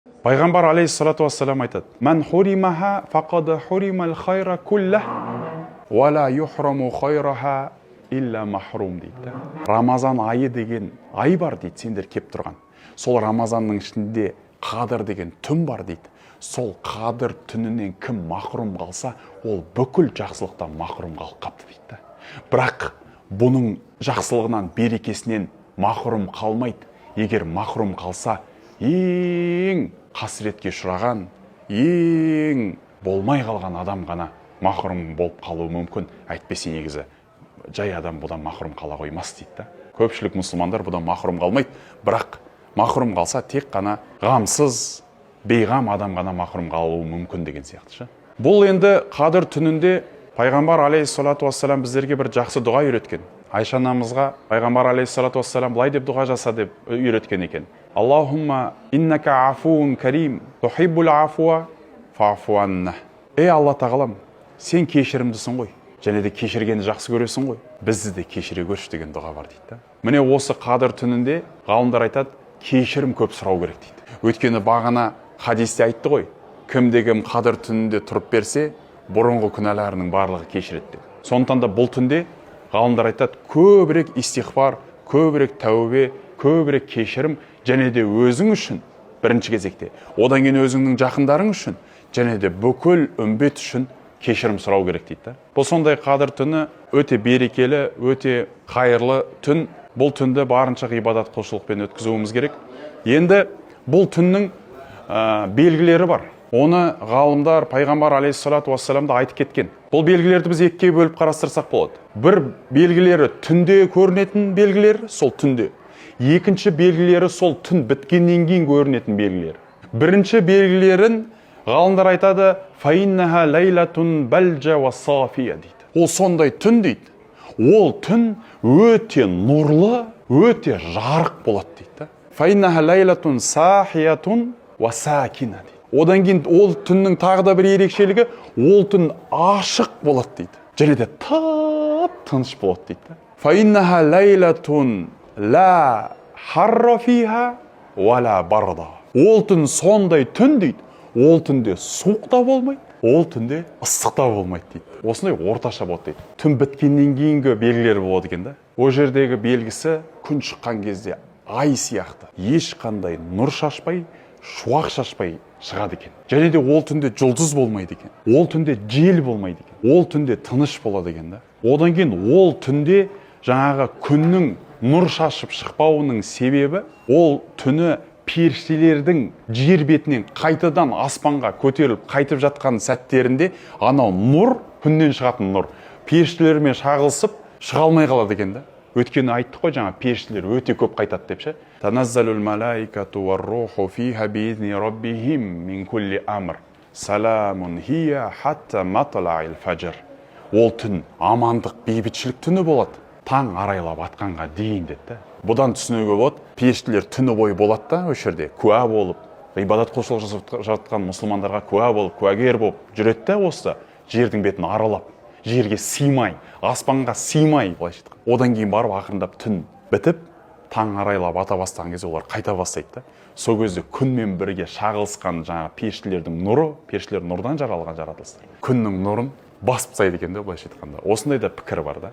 Пайғамбар алейхиссалату уассалам айтады: «Мән хуримаха фақад хуримал хайра куллах, уа юхраму хайраха илля махрум», – дейді да. Рамазан айы деген ай бар дейді, сендер кеп тұрған. Сол Рамазанның ішінде Қадыр деген түн бар дейді. Сол Қадыр түнінен кім махрұм қалса, ол бүкіл жақсылықтан махрұм қалып қапты дейді да. Бірақ бұның жақсылығынан, берекесінен махрұм қалмайды. Егер махрұм қалса, ең қасіретке ұшыраған, ең болмай қалған адам ғана махрұм болып қалуы мүмкін. Әйтпесе негізі жай адам бұдан махрұм қала қоймас дейді да. Көпшілік мұсылмандар бұдан махрұм қалмайды, бірақ махрұм қалса, тек қана ғамсыз, бейғам адам ғана махрұм қалуы мүмкін деген сияқты ше. Бұл енді Қадір түнінде пайғамбар алейхиссалату уассалам біздерге бір жақсы дұға үйреткен. Айша анамызға пайғамбар алейхиссалату уассалам былай деп дұға жаса деп үйреткен екен: «Аллахумма иннака афуун карим, тухиббул афуа, фафу анна». Ей, Алла тағалам, сен кешірімдісің ғой және де кешіргенді жақсы көресің ғой, бізді де кешіре көрші деген дұға бар дейді да. Міне, осы Қадір түнінде ғалымдар айтады, кешірім көп сұрау керек дейді. Өйткені бағана хадисте айтты ғой, кімде кім Қадір түнінде тұрып берсе, бұрынғы күнәларының барлығы кешіреді деп. Сондықтан да бұл түнде ғалымдар айтады, көбірек истиғфар, көбірек тәубе, көбірек кешірім және де өзің үшін бірінші кезекте, одан кейін өзіңнің жақындарың үшін және де бүкіл үмбет үшін кешірім сұрау керек дейді да. Бұл сондай Қадір түні өте берекелі, өте қайырлы түн. Бұл түнді барынша ғибадат құлшылықпен өткізуіміз керек. Енді бұл түннің белгілері бар. Оны ғалымдар, пайғамбар алейхиссалату уассалам да айтып кеткен. Бұл белгілерді біз екіге бөліп қарастырсақ болады. Бір белгілері түнде көрінетін белгілер, сол түнде. Екінші белгілері сол түн біткеннен кейін көрінетін белгілер. Бірінші белгілерін ғалымдар айтады: «Фаиннаха лайлатун бальжа уа сафия», – дейді. Ол сондай түн дейді, ол түн өте нұрлы, өте жарық болады дейді да. «Фаиннаха лайлатун сахиятун уа сакина», – дейді. Одан кейін ол түннің тағы да бір ерекшелігі: ол түн ашық болады дейді және де тып тыныш болады дейді да. «Фаиннаха лайлатун ла харра фиха уа ла барда». Ол түн сондай түн дейді, ол түнде суық та болмайды, ол түнде ыстық та болмайды дейді. Осындай орташа болады дейді. Түн біткеннен кейінгі белгілері болады екен да. Ол жердегі белгісі: күн шыққан кезде ай сияқты ешқандай нұр шашпай, шуақ шашпай шығады екен және де ол түнде жұлдыз болмайды екен, ол түнде жел болмайды екен, ол түнде тыныш болады екен да. Одан кейін ол түнде жаңағы күннің нұр шашып шықпауының себебі, ол түні періштелердің жер бетінен қайтадан аспанға көтеріліп қайтып жатқан сәттерінде анау нұр, күннен шығатын нұр періштелермен шағылысып шыға алмай қалады екен да. Өйткені айттық қой жаңа, періштелер өте көп қайтады деп ше. «Таназзалул малаикату вар-руху фиха биизни раббихим мин кулли амр, саламун хия хатта матлаил фажр». Ол түн амандық, бейбітшілік түні болады таң арайлап атқанға дейін деді да. Бұдан түсінуге болады, періштелер түні бойы болады да, осы жерде куә болып, ғибадат құлшылық жасап жатқан мұсылмандарға куә болып, куәгер болып жүреді да. Осы жердің бетін аралап, жерге сыймай, аспанға сыймай, былайша айтқанда. Одан кейін барып ақырындап түн бітіп, таң арайлап ата бастаған кезде олар қайта бастайды да. Сол кезде күнмен бірге шағылысқан жаңағы періштелердің нұры, періштелер нұрдан жаралған жаратылыстар, күннің нұрын басып тастайды екен да, былайша айтқанда. Осындай да пікір бар да.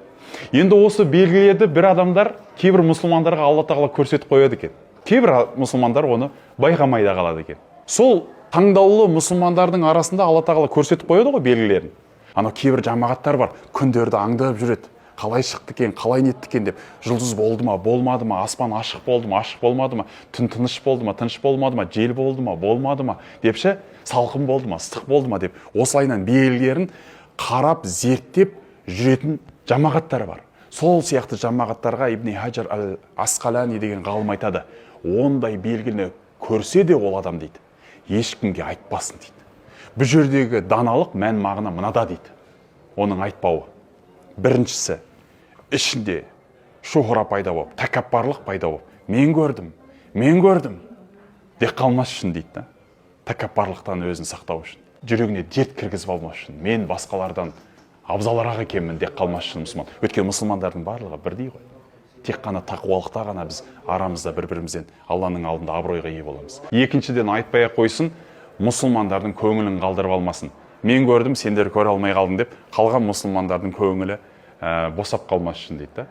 Енді осы белгілерді бір адамдар, кейбір мұсылмандарға Алла тағала көрсетіп қояды екен. Кейбір мұсылмандар оны байқамай да қалады екен. Сол таңдаулы мұсылмандардың арасында Алла тағала көрсетіп қояды ғой белгілерін. Анау кейбір жамағаттар бар, күндерді аңдып жүреді, қалай шықты екен, қалай нетті екен деп, жұлдыз болды ма, болмады ма, аспан ашық болды ма, ашық болмады ма, түн тыныш болды ма, тыныш болмады ма, жел болды ма, болмады ма деп ше, салқын болды ма, ыстық болды ма деп, осылайынан белгілерін қарап, зерттеп жүретін жамағаттар бар. Сол сияқты жамағаттарға Ибн Хажар әл Асқалани деген ғалым айтады: ондай белгіні көрсе де, ол адам дейді, ешкімге айтпасын дейді. Бұл жердегі даналық, мән мағына мынада дейді. Оның айтпауы: біріншісі, ішінде шухра пайда болып, тәкаппарлық пайда болып, «мен көрдім, мен көрдім» деп қалмас үшін дейді да. Тәкаппарлықтан өзін сақтау үшін, жүрегіне дерт кіргізіп алмас үшін, мен басқалардан абзалырақ екенмін деп қалмас үшін мұсылман. Өйткені мұсылмандардың барлығы бірдей ғой. Тек қана тақуалықта ғана біз арамызда бір бірімізден Алланың алдында абыройға ие боламыз. Екіншіден, айтпай ақ қойсын, мұсылмандардың көңілін қалдырып алмасын. Мен көрдім, сендер көре алмай қалдың деп қалған мұсылмандардың көңілі босап қалмас үшін дейді да.